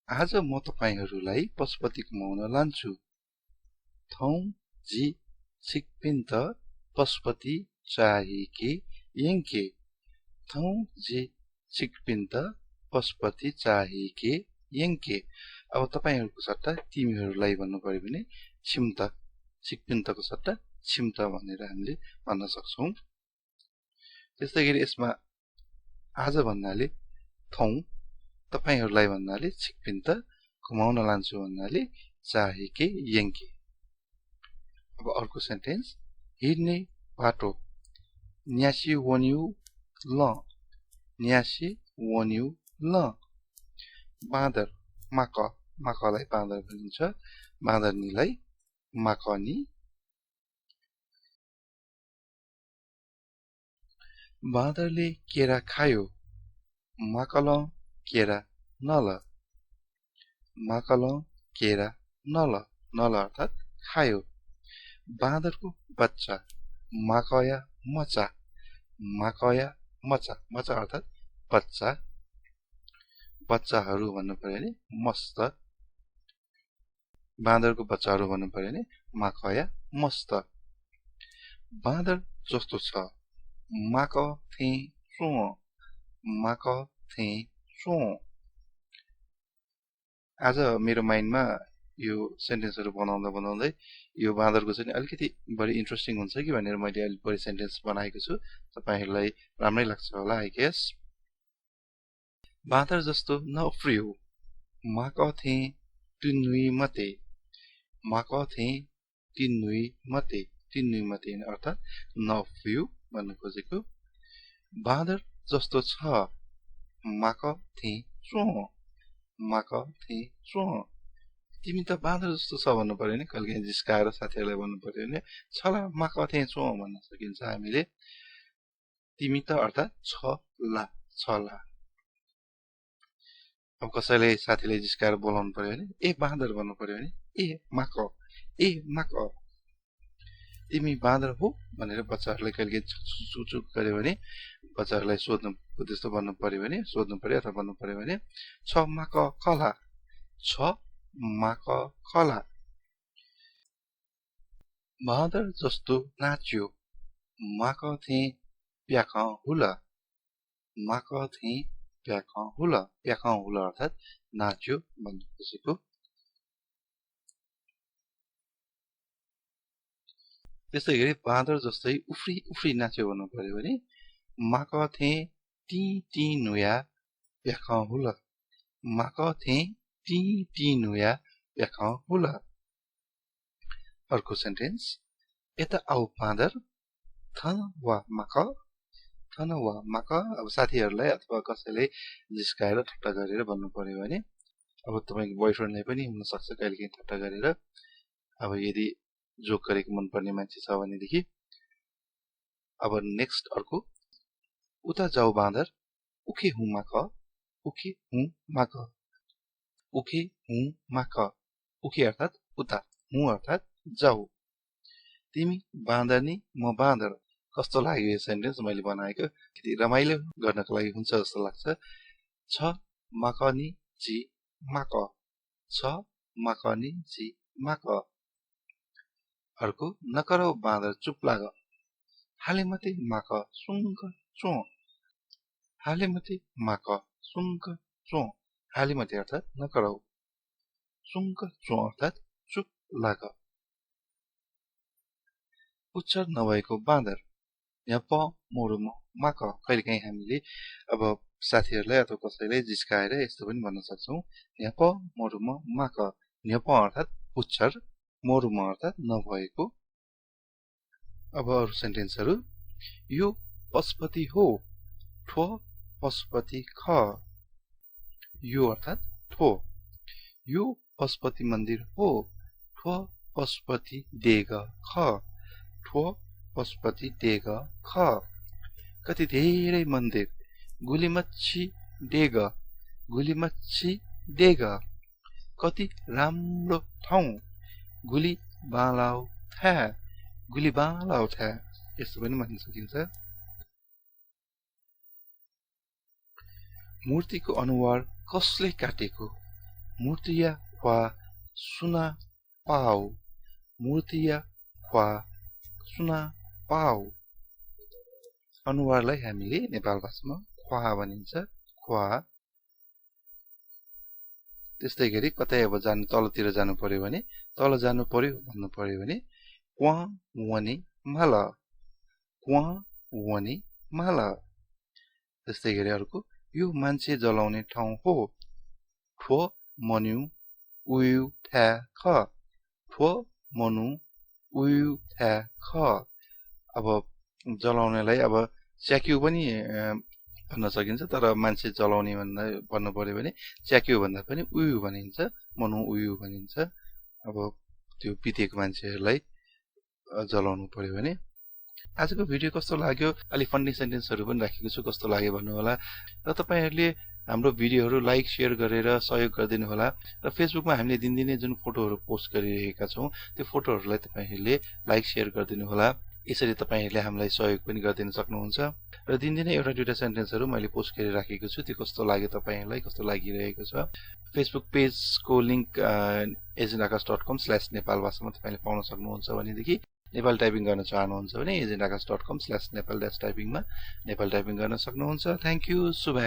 आज म तपाईहरुलाई पशुपति घुमाउन लान्छु। थौ जी छिकपिन्त पशुपति चाहिके यङ्के। थौ जी छिकपिन्त पशुपति चाहिके यङ्के। अब तपाईहरुको सट्टा तिमीहरुलाई भन्नु पर्यो भने छिम्त, छिकपिन्तको सट्टा छिम्त भनेर हामीले भन्न सक्छौं। त्यसैगरी यसमा आज भन्नाले थौ, तपाईहरुलाई भन्नाले छिकपिन्त, घुमाउन लान्छु भन्नाले चाहिके यङ्के। अब अर्को सेन्टेन्स, हिड्ने बाटो न्यासी वन्यु ल, न्यासी वन्यु ल। बाँदर माक, माकलाई बाँदर भनिन्छ, बाँदरनीलाई माकनी। बाँदरले केरा खायो, माकल केरा नल, माकल केरा नल, नल अर्थात खायो। बाँदरको बच्चा माकया मचा, माकया मचा, मचा अर्थात बच्चा, बच्चाहरू भन्नु पर्यो भने मस्त, बाँदरको बच्चाहरू भन्नु पर्यो भने माकया मस्त। बाँदर जस्तो छ माक थे सो, माक थे सो। आज मेरो माइन्डमा यो सेन्टेन्सहरु बनाउँदा बनाउँदै यो बाँदरको चाहिँ अलिकति बढी इन्ट्रेस्टिङ हुन्छ कि भनेर मैले अलि बढी सेन्टेन्स बनाएको छु। तपाईहरुलाई राम्रै लाग्छ होला आई गेस। बाँदर जस्तो नउफ्रियो, माक थे तिनुई मते, माक थे तिनुई मते, तिनुई मते अर्थात नउफ्रियो भन्न खोजेको। बाँदर जस्तो छ माक थे सो, माक थे सो। तिमी त बाँदर जस्तो छ भन्नु पर्यो नि, कहिलेकाहीँ जिस्काएर साथीहरुलाई भन्नु पर्यो भने छला माक थे सो भन्न सकिन्छ हामीले। तिमी त अर्थात छला, छला। अब कसैले साथीले जिस्काएर बोलाउनु पर्यो भने ए बाँदर भन्नु पर्यो भने ए माक, ए माक। तिमी बाँदर हो भनेर बच्चाहरुलाई कहिलेकाहीँ चुचुक गर्यो भने बच्चाहरुलाई सोध्नु त्यस्तो भन्नु पर्यो भने सोध्नु पर्यो अथवा भन्नु पर्यो भने छ माक कला, छ माक कला। बाँदर जस्तो नाच्यो, माक थे प्याख हुल, माक थे प्याख हुल, प्याख हुल अर्थात नाच्यो भन्नु खोजेको। त्यसैगरी बाँदर जस्तै उफ्री उफ्री नाच्यो भन्नु पर्यो भने माक थे टी टी नुया प्याख हुल, माक थे टी टी नुया प्याख हुल। अर्को सेन्टेन्स, यता आऊ बाँदर थन वा माक, थन वा माक। अब साथीहरुलाई अथवा कसैले जिस्काएर ठट्टा गरेर भन्नु पर्यो भने अब तपाईको बोयफ्रेन्डलाई पनि हुन सक्छ कहिलेकाहीँ ठट्टा गरेर। अब यदि जोक गरेको मन पर्ने मान्छे छ भनेदेखि। अब नेक्स्ट अर्को, उता जाऊ बाँदर उखे हुँ माक, उखे हुँ माक, उखे हुँ माक। उखे अर्थात उता, हुँ अर्थात जाऊ। तिमी बाँदरनी म बाँदर। कस्तो लाग्यो यो सेन्टेन्स मैले बनाएको, रमाइलो गर्नको लागि हुन्छ जस्तो लाग्छ। छ माकनी जी माक, छ माकनी जी माक। अर्को, नकरौ बाँदर चुप लाग, हाले मते माक सुङ्क चो, हाले मते माक सुङ्क चो। हाले मते अर्थात नकरौ, सुङ्क चो अर्थात चुप लाग। पुच्छर नभएको बाँदर न्याप मोरुम माक। कहिलेकाहीँ हामीले अब साथीहरुलाई अथवा कसैलाई जिस्काएर यस्तो पनि भन्न सक्छौं, न्याप मोरुम माक। न्याप अर्थात पुच्छर, मोरुम अर्थात नभएको। अब अरु सेन्टेन्सहरु, यो पशुपति हो, ठो पशुपति ख, यो अर्थात ठो। यो पशुपति मन्दिर हो, ठो पशुपति डेग ख, ठो पशुपति डेग ख। कति धेरै मन्दिर, गुलीमच्छी डेग, गुलीमच्छी डेग। कति राम्रो ठाउँ, गुली बालाउ था, गुली बालाउ था। यस्तो पनि भन्न सकिन्छ। मूर्तिको अनुहार कसले काटेको, मूर्तिया ख्वा सुना पाओ मूर्तिया ख्वा सुना पाओ अनुहारलाई हामीले नेपाल भाषामा ख्वा भनिन्छ ख्वा त्यस्तै गरी कतै अब जानु तलतिर जानु पर्यो भने तल जानु पर्यो भन्नु पर्यो भने क्वा वनी माल क्वा वनी माल त्यस्तै गरी अर्को यो मान्छे जलाउने ठाउँ हो ठो मन्यु उयु ठ्या ख ठो मनु उयु ठ्या ख अब जलाउनेलाई अब च्याक्यु पनि भन्न सकिन्छ तर मान्छे जलाउने भन्नु पर्यो भने च्याक्यु भन्दा पनि उयु भनिन्छ मनु उयु भनिन्छ अब त्यो बितेको मान्छेहरूलाई जलाउनु पर्यो भने आजको भिडियो कस्तो लाग्यो अलि फन्नी सेन्टेन्सहरू पनि राखेको छु कस्तो लाग्यो भन्नु होला र तपाईहरुले हाम्रो भिडियोहरू लाइक शेयर गरेर सहयोग गरिदिनु होला र फेसबुकमा हामीले दिनदिनै जुन फोटोहरू पोस्ट गरिरहेका छौं त्यो फोटोहरूलाई तपाईहरुले लाइक शेयर गरिदिनु होला यसरी तपाईहरुले हामीलाई सहयोग पनि गरिदिन सक्नुहुन्छ र दिनदिनै एउटा दुईटा सेन्टेन्सहरू मैले पोस्ट गरिराखेको छु त्यो कस्तो लाग्यो तपाईहरुलाई कस्तो लागिरहेको छ फेसबुक पेजको लिंक agendakas.com/nepal भाषामा तपाईले पाउन सक्नुहुन्छ भनेदेखि नेपाल टाइपिङ गर्न चाहनुहुन्छ भने agendakas.com/nepal-typing मा नेपाल टाइपिङ गर्न सक्नुहुन्छ थ्यांक यू शुभ